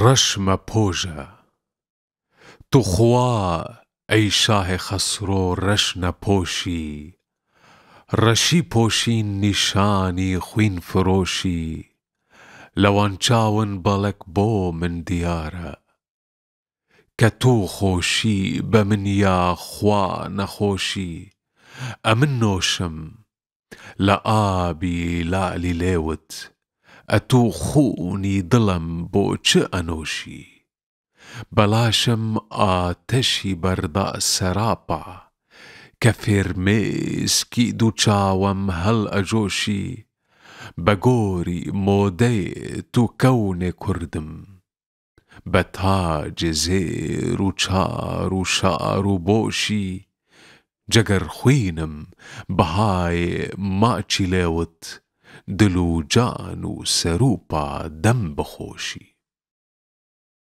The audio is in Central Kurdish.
ڕەش مەپۆشە. توخوا ئەی شاهێ خەسرۆ ڕەش نەپۆشی، ڕەشی پۆشین نیشانی خوین فرۆشی، لەوان چاون بەڵەک بۆ من دیارە. کە تۆ خۆشی بە من یا خوا نەخۆشی، ئەمن نۆشم لە ئابی لەعلی لێوت، ئەتوو خوونی دڵم بۆ چ ئەنۆشی؟ بەلاشم ئاتەشی بەردا سەراپا، کە فێرمێسکی دوو چاوم هەڵ ئەجۆشی، بە گۆری مۆدەێ تو کەونێ کوردم، بە تاج زێر و چار و شار و بۆشی، جەگەرخوینم بەهای ماچی لێوت، دل و جان و سەروپا دەم بخۆشی.